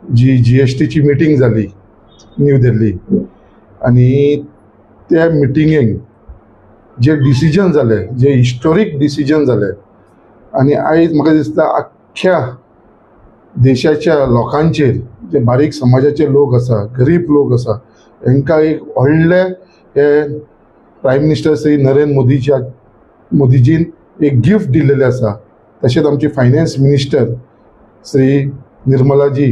जी जीएसटीची मिटींग जाली न्यू दिल्ली आनी त्या मिटिंगेक जे डिसिजन जाले, जे हिस्टोरीक डिसिजन जाले आनी आयज म्हाका दिसता आख्ख्या देशाच्या लोकांचेर, जे बारीक समाजाचे लोक आसा, गरीब लोक आसा, हेंकां एक व्हडलें हे प्रायम मिनिस्टर श्री नरेंद्र मोदीजीन एक गिफ्ट दिलेलें आसा. तशेंच आमची फायनान्स मिनिस्टर श्री निर्मलाजी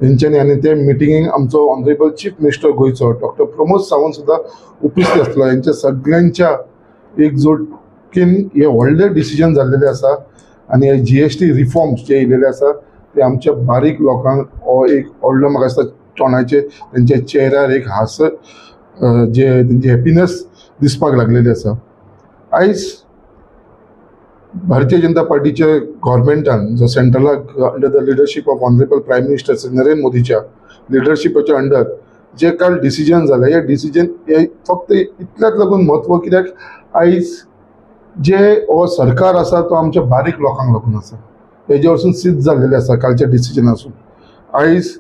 हेंच्यांनी आनी ते मिटिंगेक आमचो ऑनरेबल चीफ मिनिस्टर गोंयचो डॉक्टर प्रमोद सावंत सुद्दां उपस्थित आसलो. हेंच्या सगळ्यांच्या एकजुटीन हे व्हडले डिसिजन जाल्लेले आसा आनी हे जीएसटी रिफॉर्म्स जे येयलेले आसा ते आमच्या बारीक लोकांक हो एक व्हडलो म्हाका दिसता तोंडाचे तेंच्या चेहऱ्यार एक हास जे तेंची हॅपिनस दिसपाक लागलेली आसा. आयज भारतीय जनता पार्टीच्या गव्हर्मेंटान जो सेंट्रलाक under the leadership of honourable prime minister Shri Narendra मोदीच्या लिडरशिपाच्या अंडर जे काल डिसिजन जालें, हे डिसिजन हे फक्त इतल्याच लागून म्हत्व कित्याक आयज जे हो सरकार आसा तो आमच्या बारीक लोकांक लागून आसा, हेजे वरसून सिद्ध जाल्लेलें आसा कालच्या डिसिजनासून. आयज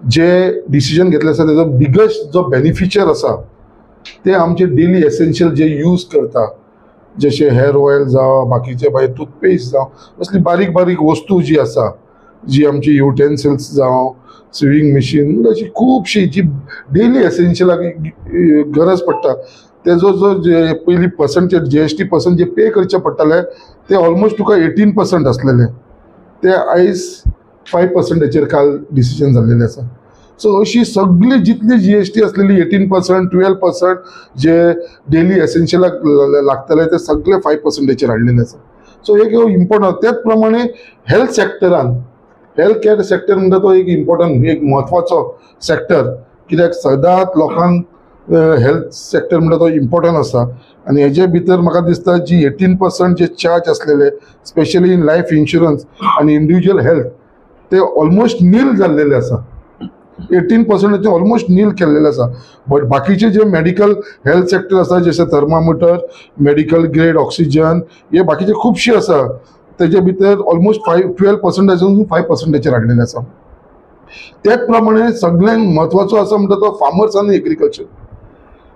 जे डिसिजन घेतलें आसा तेजो बिगस्ट जो बेनिफिशियर आसा ते आमचे डेली एसेन्शियल जे यूज करता, जशे हेअर ऑयल जावं, बाकीचे मागीर टूथपेस्ट जावं, असली बारीक बारीक वस्तू जी आसा, जी आमची युटेन्सिल्स जावं, सिवींग मशीन, अशी खुबशी जी डेली एसेन्शियलाक गरज पडटा तेजो जो जे पयलीं पर्संटेज जीएसटी पर्संट जे पे करचे पडटाले ते ऑलमोस्ट तुका 18% आसलेले, ते आयज 5%चेर काल डिसिजन जाल्लेलें आसा. सो अशी सगळी जितली जीएसटी आसलेली 18%, 12% जे डेली एसेन्शियलाक लागतले ते सगळे 5%चेर हाडलेले आसा. सो एक इम्पॉर्टंट. त्याच प्रमाणे हेल्थ सेक्टरान, हेल्थ केअर सेक्टर म्हणटा तो एक इम्पॉर्टंट, एक म्हत्वाचो सेक्टर, कित्याक सदांच लोकांक हेल्थ सेक्टर म्हणटा तो इम्पॉर्टंट आसा. आनी हेजे भितर म्हाका दिसता जी 18% जे चार्ज आसलेले स्पेशली इन लायफ इन्शुरन्स आनी इंडिविज्युअल हेल्थ ते ऑलमोस्ट नील जाल्लेले आसा. 18%चे ऑलमोस्ट नील केल्लेले आसा. बट बाकीचे जे मेडिकल हेल्थ सेक्टर आसा, जशे थर्मामिटर, मेडिकल ग्रेड ऑक्सिजन, हे बाकीचे खुबशे आसा, तेजे भितर ऑलमोस्ट 12%आसून 5%चेर हाडलेले आसा. त्याच प्रमाणे सगळ्यांत म्हत्वाचो आसा म्हणटा तो फार्मर्स आनी एग्रीकल्चर.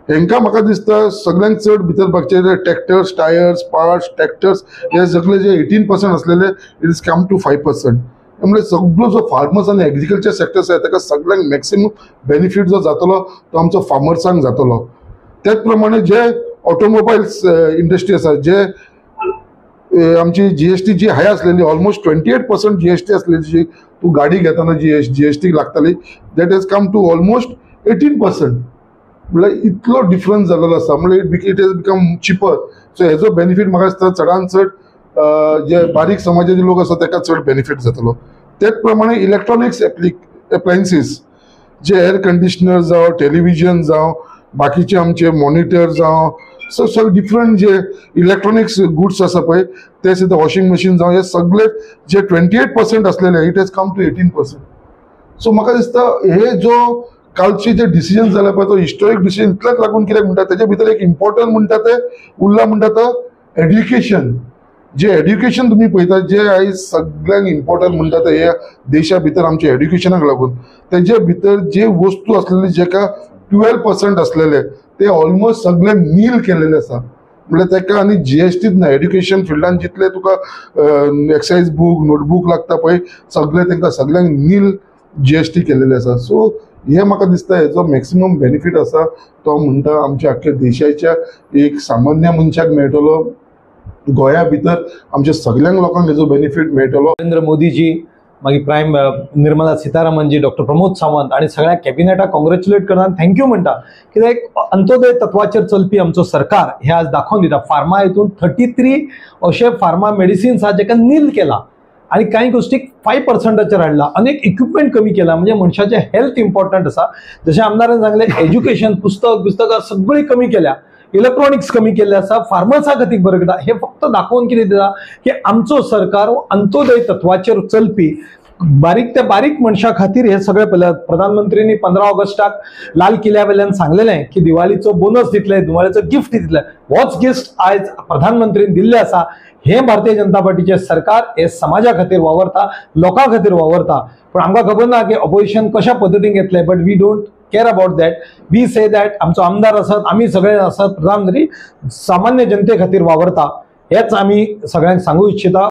हेंकां म्हाका दिसता सगळ्यांत चड भितर बाकीचे ट्रॅक्टर्स, टायर्स, पार्ट्स, ट्रॅक्टर्स हे सगळे जे 18% आसलेले it is come to 5%. त्यामुळे सगळो जो फार्मर्स आनी एग्रीकल्चर सेक्टर आसा ताका सगळ्यांक मॅक्सिमम बेनिफीट जो जातलो तो आमचो फार्मर्सांक जातलो. त्याच प्रमाणे जे ऑटोमोबायल्स इंडस्ट्री आसा, जे आमची जीएसटी जी हाय आसलेली ऑलमोस्ट 28% जीएसटी आसलेली, जी तूं गाडी घेतना जीएसटी लागताली, that has come to almost 18%. म्हणल्यार इतलो डिफरन्स जाल्लो आसा, म्हणल्यार it has become cheaper. So हेजो बेनिफीट म्हाका दिसता चडान चड जे बारीक समाजाचे लोक आसा ताका चड बेनिफीट जातलो. त्याच प्रमाणे इलेक्ट्रॉनिक्स एप्लायन्सीस जे एअर कंडिशनर जावं, टेलिव्हिजन जावं, बाकीचे आमचे मॉनिटर जावं, सगळे डिफरंट जे इलेक्ट्रॉनिक्स गुड्स आसा पळय ते सुद्दां, वॉशिंग मशीन जावं, हे सगळे जे 28% आसलेले it has come to 18%. So म्हाका दिसता हे जो कालचे जे डिसिजन जाले पळय तो हिस्टोरीक डिसिजन इतल्याच लागून कित्याक म्हणटा तेजे भितर एक इम्पॉर्टंट म्हणटा ते उरला म्हणटा तो एड्युकेशन. जे एड्युकेशन तुमी पळयता जे आयज सगळ्यांक इम्पॉर्टंट म्हणटा ते ह्या देशा भितर आमच्या एड्युकेशनाक लागून तेजे भितर जे वस्तू आसलेली जेका 12% आसलेले ते ऑलमोस्ट सगळे नील केलेले आसा. म्हणल्यार ताका आनी जीएसटीच ना, एड्युकेशन फिल्डान जितले तुका एक्सायज बूक, नोटबूक लागता पळय सगळे तांकां सगळ्यांक नील जीएसटी केलेले आसा. सो हे म्हाका दिसता हेजो मॅक्सिमम बेनिफीट आसा तो म्हणटा आमच्या आख्ख्या देशाच्या एक सामान्य मनशाक मेळटलो, गोंया भितर आमच्या सगळ्यांक लोकांक हेजो बेनिफीट मेळटलो. नरेंद्र मोदीजी, मागीर प्रायम निर्मला सीतारामनजी, डॉक्टर प्रमोद सावंत आनी सगळ्या कॅबिनेटाक कॉंग्रेच्युलेट करता, thank you म्हणटा. कित्याक एक अंत्योदय तत्वाचेर चलपी आमचो सरकार हे आज दाखोवन दिता. फार्मा हितून 33 अशे फार्मा मेडिसिन्स आहा जेका नील केला आनी कांय गोश्टीक 5%चेर हाडला, अनेक इक्विपमेंट कमी केला. म्हणजे मनशाचें हेल्थ इम्पॉर्टंट आसा. जशें आमदारान सांगलें, एज्युकेशन, पुस्तकां सगळीं कमी केल्या, इलेक्ट्रॉनिक्स कमी केल्ले आसा, फार्मर्सा खातीर बरें करता. हे फक्त दाखोवन कितें दिता की आमचो सरकार अंत्योदय तत्वाचेर चलपी बारीक ते बारीक मनशा खातीर हे सगळे पळयला. प्रधानमंत्र्यांनी 15 ऑगस्टाक लाल किल्ल्या वयल्यान सांगलेलें की दिवाळीचो बोनस दितले, दिवाळीचो गिफ्ट दितले. होच गिफ्ट आयज प्रधानमंत्रीन दिल्ले आसा. हें भारतीय जनता पार्टीचें सरकार हे समाजा खातीर वावरता, लोकां खातीर वावरता. पूण आमकां खबर ना की ऑपोजिशन कशा पद्दतीन घेतलें, but we don't care about that. We say that आमचो आमदार आसत, आमी सगळे आसत, प्रधानमंत्री सामान्य जनते खातीर वावरता, हेच आमी सगळ्यांक सांगू इच्छिता.